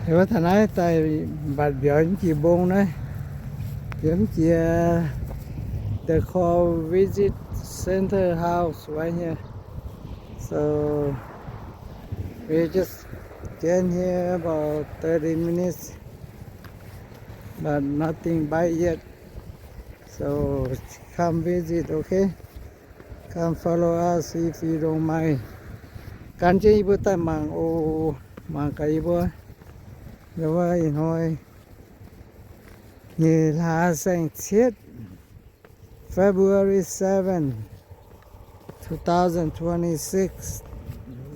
Wuov taux naaiv daaih mbatc mbiauz mv jiex mbong naaiv, mbiauz mv jiex the call visit center house right here. So we just stand here about thirty minutes, but nothing buy yet. So come visit, okay? Come follow us if you don't mind. Gan jienv yie mbuo daaih mangc oc. Mangc gaax yie mbuo wuov ih hnoi nyei hlaax saeng-cietv, February seven, two thousand twenty-six,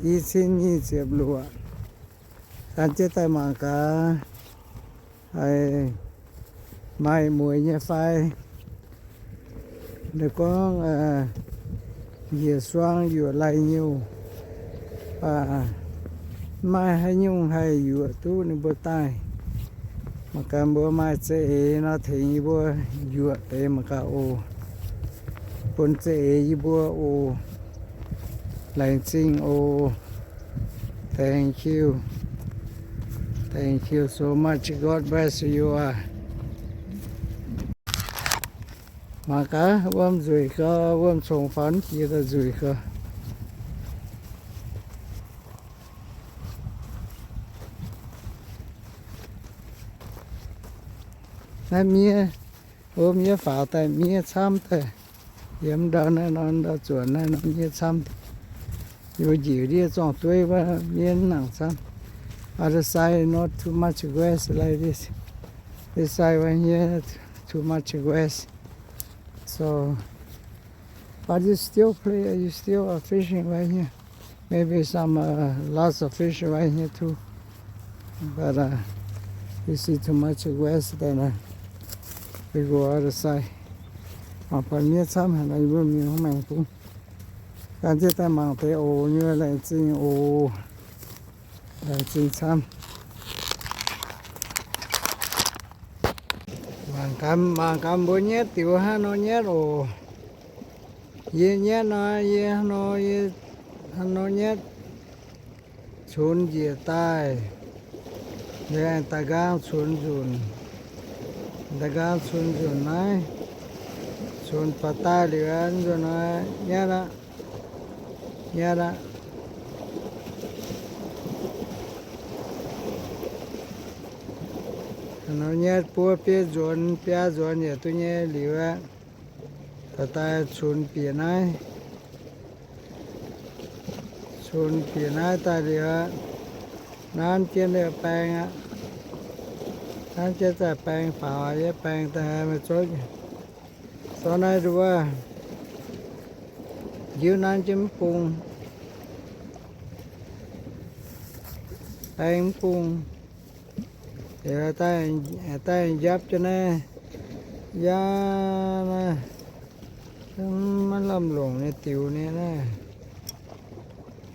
i cin nyic ziepc luoqc. Gan jienv daaih mangc gaax, haiz maaih mueiz nyei fai. Ninh gorngv njiec suang yuoqc lai-nyuh, mv maaih haaix nyungc haih yuoqc duqv ninh mbuo daaih. Mangc gaax mbuo maaih za'eix nor tengx yie mbuo yuoqc deix mangc gaax oc. Bun za'eix yie mbuo oc. Laengz zingh oc. Thank you. Thank you so much. God bless you. Mangc gaax wuom nzueic gau, wuom congx faaux jiex daaih nzueic gau. Naaiv miev, o, miev faaux daaih, miev camv daaih. Yiem ndau naaiv nor, ndau zuonx naaiv nor miev camv. Yie mbuo njiec ndiev zorng-dueiv wuov miev mv nangc camv. Other side not too much grass like this. This side right here too much grass. So, but you still play, you still are fishing right here. Maybe some, uh, lots of fish right here too. But, uh, you see too much grass, then, uh, we go other side. Mangc buatc miev camv haic nor, yie mbuo mingh maengx bung. Gan jienv daaih mangc deix oc, nyei laengz zingh oc. Laengz zingh camv. Mangc gaax, mangc gaax mbuo nyetv diuc hnangv nor nyetv oc. Yie nyetv nor, yie hnangv nor, yie hnangv nor nyetv cunx njiec daaih. Liuz aengx daaih nqaang cunx nzunc, daaih nqaang cunx nzunc naaiv, cunx baac daaih liuz nzunc nor nyetv aqv, nyetv aqv. Nor nyetv buo biei nzuonx, biaa nzuonx yietc duqv nyei liuz aqv. Daaih daaih cunx bieqc naaiv, cunx bieqc naaiv daaih liuz aqv, nanv jienv liuz baeng aqv. Nanv jienv zaih baeng faaux, yie baeng daaih meih zorqv, zorqv naaiv nduov, njiuv nanv jienv mv bung, baeng mv bung. Daaih njapv jienv naaiv, yaac naaiv maiv lamh longc nyei diux nyei naaiv.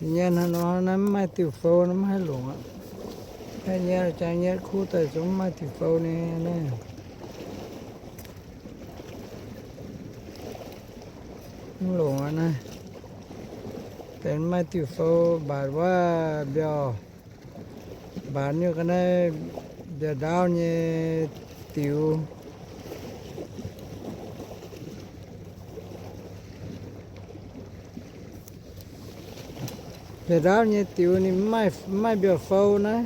Nyei hnangv nor naaiv mv maaih diuh fou naaiv mv haih longc aqv. Haih nyei jangx nyei kuv daaih zungv mv maaih diuh fou nyei naaiv. Mv longc aqv naaiv. Benx mv maaih diuh fou mbatc wuov mbiauh, mbatc nyungc ga'naaiv mbiauh ndaauv nyei diux. Mbiauh ndaauv nyei diux ninh mv maaih, mv maaih mbiauh fou naaiv,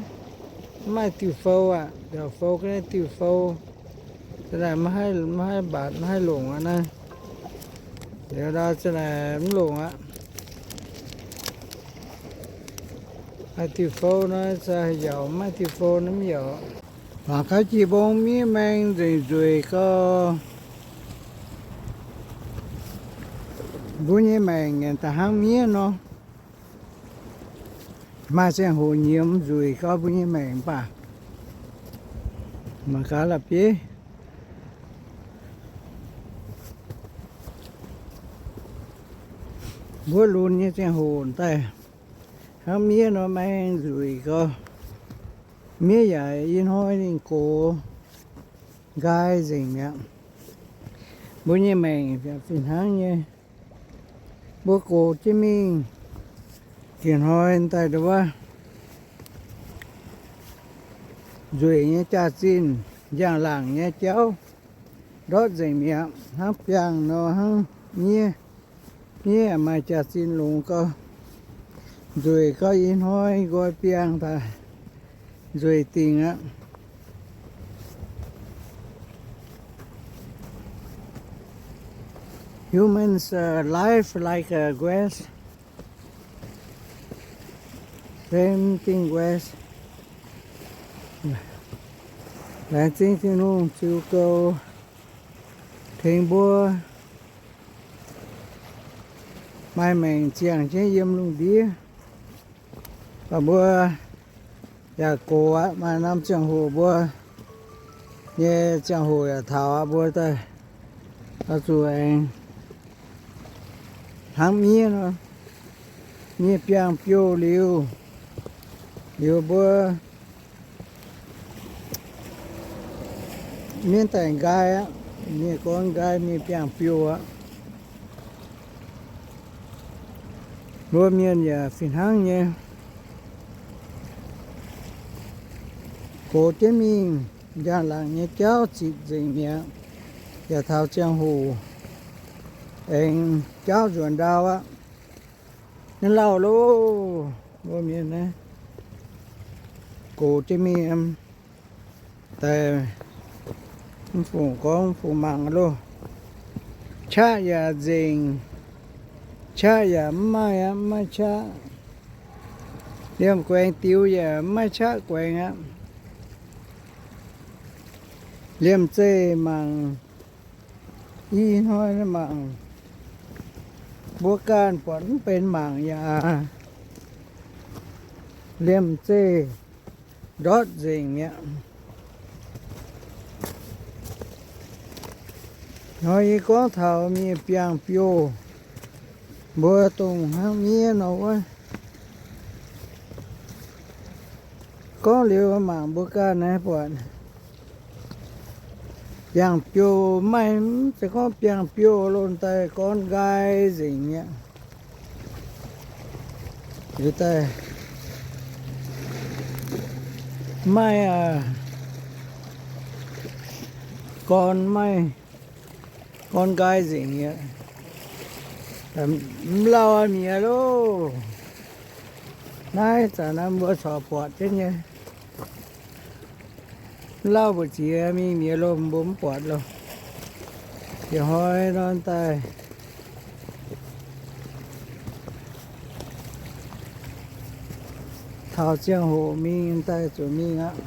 mv maaih diuh fou aqv. Mbiauh fou ga'naaiv diuh fou, za'naaic maiv haih, maiv haih mbatc, maiv haih longc aqv naaiv. Liuz ndau za'naaic mv longc aqv. Maaih diuh fou nor, yaac mv maaih diuh fou nor mv yaac. Mangc gaax jiex mbong miev maeng nzengc nzueic gau. Mbuo nyei maengc da'hnangv miev nor. Maaih ziangh hoc nyiemz nzueic gau mbuo nyei maengc mv baac mangc gaax la'bieiv. Mbuo lunx nyei ziangh hoc daaih hnangv miev nor maeng nzueic gau. Miev yaac ih hnoi ninh gox nqaai nzengc mi'aqv. Mbuo nyei maengc fih hnangv nyei. Mbuo gox jienv mingh, dieh hnoi daaih nduov, nzueic nyei jaax-zinh, njang-laangc nyei jauv ndortv nzengc mi'aqv. Hnangv biangh nor hnangv miev, miev maaih jaax-zinh longx gau. Nzueic gau, ih hnoi nqoi biangh daaih nzueic dingc aqv. Humans, uh, life like a grass. Same thing grass. Laengz zingh Tin-Hungh ziux goux tengx mbuo maaih maengc ziangh jienv yiem lungh ndiev. Baac mbuo yaac gox aqv. Maaih norm ziangh hoc mbuo nyei ziangh hoc yaac taux aqv. Mbuo daaih oix zuqc aengx hnangv miev nor, miev biangh biouh liuz, liuz mbuo miev daaih nqaai aqv. Miev gorngv nqaai, miev biangh biouh aqv. Mbuo mienh yaac fih hnangv nyei, gox jienv mingh, njang-laangc nyei jauv zitc nzengc mi'aqv. Yaac taux ziangh hoc aengx jauv nzuonx ndau aqv. Naaiv lauh loh, mbuo mienh naaiv gox jienv mingh daaih, mv fungc gorngv mv fungc mangc loh. Qaqv yaac nzengc, qaqv yaac mv maaih aqv, mv maaih qaqv. Liemh guaengx diux yaac mv maaih qaqv guaengx aqv. Liemh zeih mangc, ih hnoi mangc, mbuo ganh buatc mv benx mangc yaac aqv. Liemh zeih ndortv nzengc mi'aqv. Hnoi yie gorngv taux miev biangh biouh, mbuo dongh hnangv miev nor wuov. Gorngv liuz mangc mbuo ganh naaiv buatc biangh biouh maaih, mv zeiz gorngv biangh biouh loh, daaih gorn nqaai nzengc mi'aqv. Liuz daaih maaih, aa, gorn maaih, gorn nqaai nzengc mi'aqv. Mv lauh mi'aqv loh. Naaiv zanc naaiv mbuo corc buatc jienv nyei. Mv lauh mbu'ziex mingh mi'aqv loh, mbuo mv buatc loh. Yietc hnoi nor daaih taux ziangh hoc mingh daaih zuqc mingh aqv.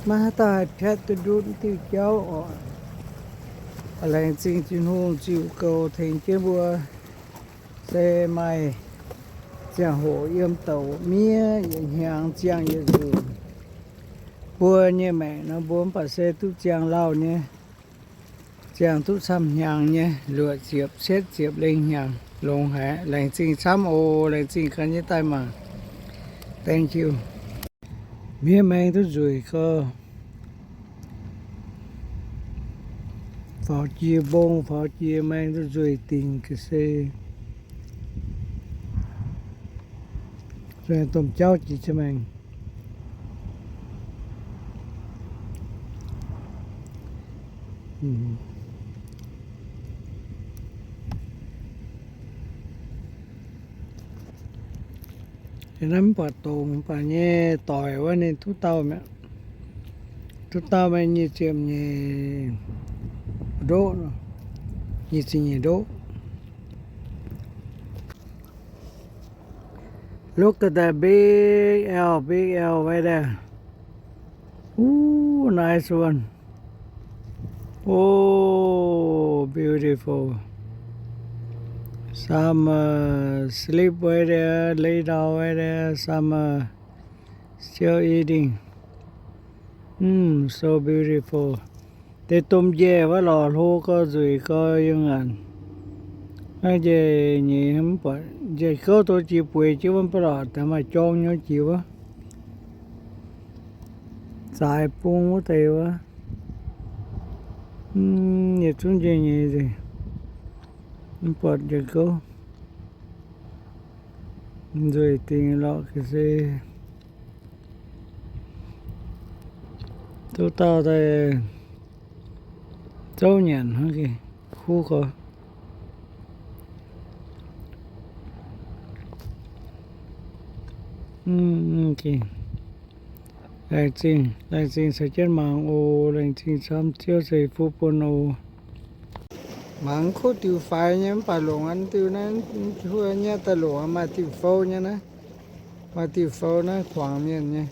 Maiv haaix dauh haih piatv duqv ndutv diuh jauv oc. Laengz zingh Tin-Hungh ziux goux tengx jienv mbuo, se maaih ziangh hoc yiem douc miev yietc hnyangx ziangh yietc nzunc. Mbuo nyei maengc nor mbuo mv baac se duqv ziangh lauh nyei, ziangh duqv camv hnyangx nyei, luoqc ziepc, cietv ziepc lengh hnyangx, longx haic. Laengz zingh camv oc. Laengz zingh ganh nyei daaih mangc. Thank you. Miev maeng duqv nzueic gau. Faaux jiex mbong, faaux jiex maeng duqv nzueic dingc ga'sie. Domh jauv jiex maeng. Naaiv mv baac dongc baac nyei doic wuov ninh duqv dauh mi'aqv. Duqv dauh maiv nyic ziepc nyeic ndoqv, nyic ziepc nyeic ndoqv. Look at that big elk, big elk right there. Ooh, nice one. Oh, beautiful. Some, uh, sleep right there, lay down right there. Some, uh, still eating. Mm, so beautiful. Deix domh njaih wuov lorqc hlo gau, nzueic gau, yiem ngaanc. Naaiv njaih nyeiz mv buatc, njaih gouv douz jiex bueix jienv wuov, mv baac lorqc daaih maaih jorng nyei jiex wuov. Zaaix bung wuov deix wuov. Yietc zungv njaih nyeiz nzengc. Mv buatc njaih gouv. Nzueic dingc lorqc ga'sie. Duqv dauh daaih zouv nyanc hnangv, kuv gorx. Laengz zingh, laengz zingh caux jienv mangc oc. Laengz zingh camv, Ziouv ceix fuqv bun oc. Mangc kuv diuh faix nyei, mv baac longc an diuh naaiv, huov nyatv daaih longc maaih diuh fou nyei naaiv. Maaih diuh fou naaiv kuangx mienh nyei.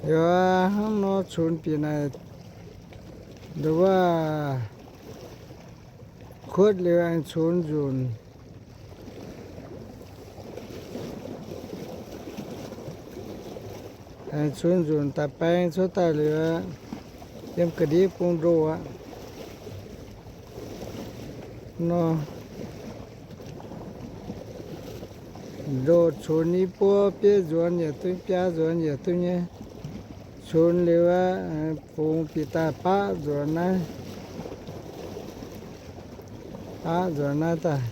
Liuz hnangv nor cunx bieqc naaic, nduov wuov kuotv liuz aengx cunx nzunc. Aengx cunx nzunc daaih baeng cuotv daaih liuz, yiem ga'ndiev bung ndoh aqv. Nor, ndoh cunx i buo, bieiv nzuonx yietc duqv, biaa nzuonx yietc duqv nyei. Cunx liuz aqv, fungx bieqc daaih baqv nzuonx naaiv. Baqv nzuonx naaiv daaih.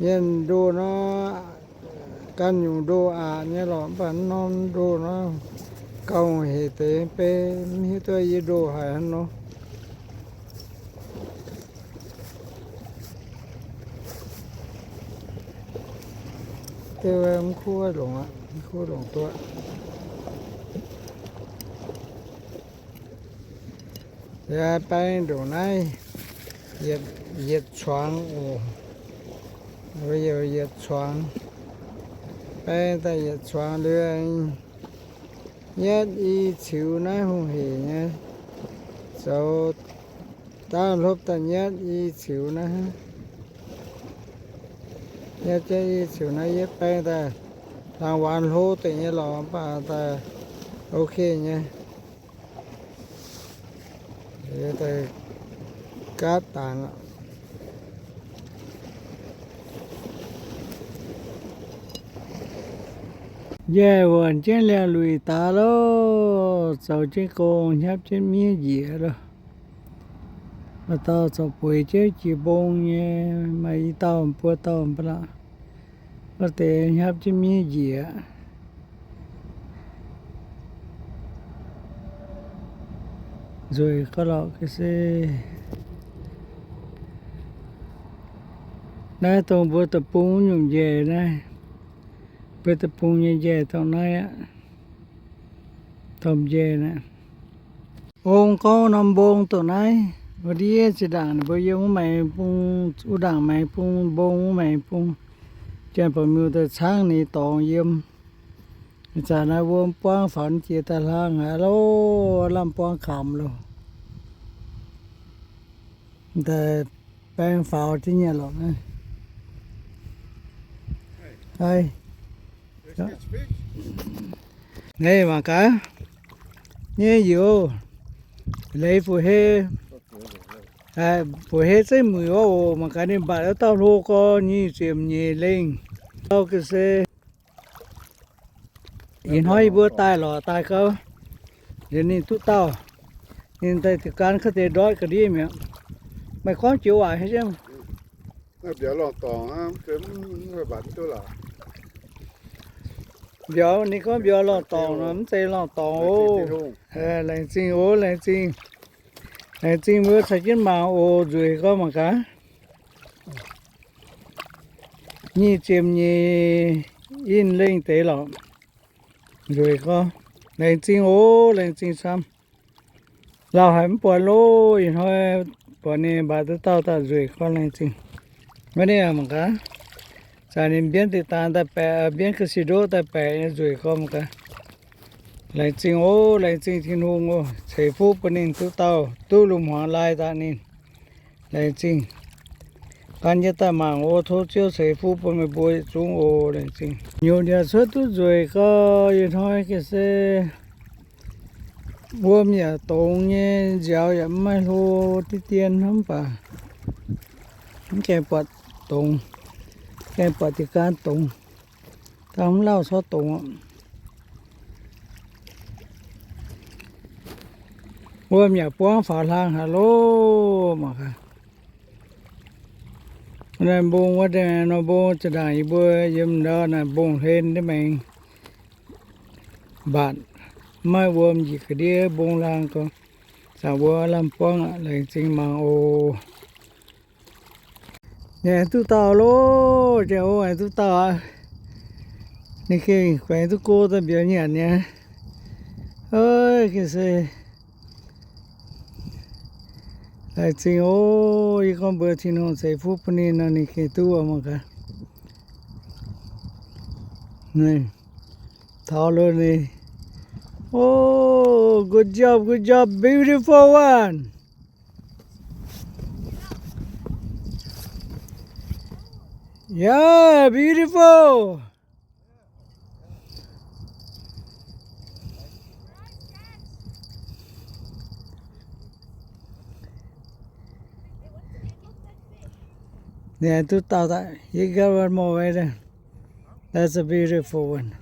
Mienh ndoh nor, ganh nyungc ndoh aqc nyei lorqc, mv baac norm ndoh nor, gauh hec deix bei, mv hiuv duqv yie ndoh haic hnangv nor. Deix mv kuv longc aqv, mv kuv longc duqv. Yaac baeng ndongc naaiv, yietc, yietc cuangx oc. Yietc cuangx. Baeng daaih yietc cuangx liuz, nyietv i ziux naaiv hungh hec nyei. Zoux daav hlopv daaih nyietv i ziux naaiv. Nyietv jienv i ziux naaiv, yietv baeng daaih hlang waanc hlo deix nyei lorqc, mv baac daaih ok nyei. Gaatv dangx. Njaih wuonc jienv liangx-luic daaih loh, zoux jienv gong, hnyapv jienv miev njiec loh. Maaih dauh zoux bueix jienv jiex mbong nyei, maaih i dauh buo dauh mv baac lorqc. Wuov deix hnyapv jienv miev njiec. Nzueic gauh lorqc ga'sie. Naaiv dongh mbuo deic-bung nyungc njaih naaiv. Mbuo deic-bung nyei njaih dongh naaiv aqv. Domh njaih naaiv. Ong gorngv norm mbong dongh naaiv, wuov ndiev zinh ndaangc ninh mbuo yiem wuov maengx bung, wuov ndaangc maengx bung, mbong wuov maengx bung, janx-baac miuc daaih caangv ninh dorngx yiem. Ih zanc naaiv wuom buangv faaux jiex daaih hlang haic loh, lamh buangv kamx loh. Daaih baeng faaux jienv nyei lorqc. Naaiv mangc gaax, nyei youz, leiz fu hei, fu hei zeiv muic wuov oc. Mangc gaax ninh mbatc wuov dauh hlo gorx nyic ziepc nyeic lengh. Dauh ga'sie. Ih hnoi yie mbuo daaih lorqc, daaih gau, liuz ninh duqv dauh, ninh daaih diuc gan kaav deix ndortv ga'ndiev mi'aqv. Meih gorngv joux waac hiuv jienv. Mbiauz, ninh gorngv mbiauz lorngh dorngc nor, mv zeiz lorngh dorngc oc. Laengz zingh oc, laengz zingh. Laengz zingh mbuo caux jienv mangc oc, nzueic gorngv mangc gaax. Nyic ziepc nyeic in lengh deix lorqc. Nzueic gorngv, laengz zingh oc, laengz zingh camv. Lauh haic mv buatc loh, ih hnoi buatc ninh mbatc duqv dauh daaih nzueic gorngv laengz zingh. Wuov ninh mangc gaax, zanc ninh mbienv deix daan daaih baeqc, mbienv ga'sie ndoqv daaih baeqc nyei nzueic gorngv mangc gaax. Laengz zingh oc, laengz zingh Tin-Hungh oc, ceix fuqv bun ninh duqv dauh, duqv lungh hmuangx lai daaih ninh. Laengz zingh. Gan jienv daaih mangc oc. Tov Ziouv ceix fuqv bun meih mbuo yietc zungv oc. Laengz zingh. Nyutc yaac cuotv duqv nzueic gorx, ih hnoi ga'sie wuom yaac dongz nyei, nziaaux yaac mv maaih hlo diqv dien hnangv, mv baac mv gaengh buatc dongz, gaengh buatc diuh gaanv dongz, dangh mv lauh corc dongz aqv. Wuom yaac buangv faaux hlang haic loh, mangc gaax. Naaiv mbong wuov deix nor, mbong zinh ndaangc yie mbuo yiem ndau naaic mbong hlen ndiev maengx mbatc. Maaih wuom njiec ga'ndiev mbong laang gorngv, zaangc mbuo lamh buangv aqv, laengz zingh mangc oc. Ninh aengx duqv dauh loh, jangx o aengx duqv dauh aqv. Ninh gengh guaengx duqv go daaih mbiauz nyanc nyei. Gengh se laengz zingh oc. Yie gorngv mbuox Tin-Hungh ceix fuqv bun ninh nor, ninh gengh duqv mangc gaax. Taux lo ninh. Oh, good job, good job, beautiful one. Yeah, beautiful. Yeah, duqv dauh daaih. You got one more right there. That's a beautiful one.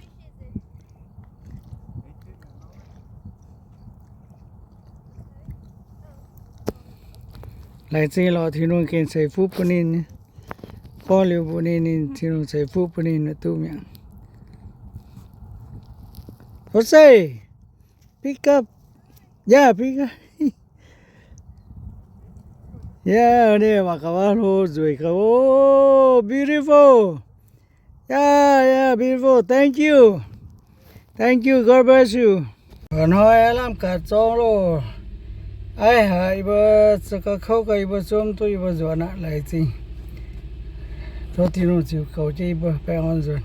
Laengz zingh lorqc, Tin-Hungh gengh ceix fuqv bun ninh. Gorngv liuz mbuox ninh, ninh Tin-Hungh ceix fuqv bun ninh duqv mi'aqv. Jose, pick up. Yeah, pick up. Yeah, ninh mangc gaax wuov hlo nzueic gaax. Oh, beautiful. Yeah, yeah, beautiful. Thank you. Thank you. God bless you. Hnoi lamh gaax zorng loh. Aiv, haiz yie mbuo za'gengh kouv gau, yie mbuo zungv duqv yie mbuo nzuonx aqv, laengz zingh. Tov Tin-Hungh ziux goux jienv yie mbuo baengh orn nzuonx.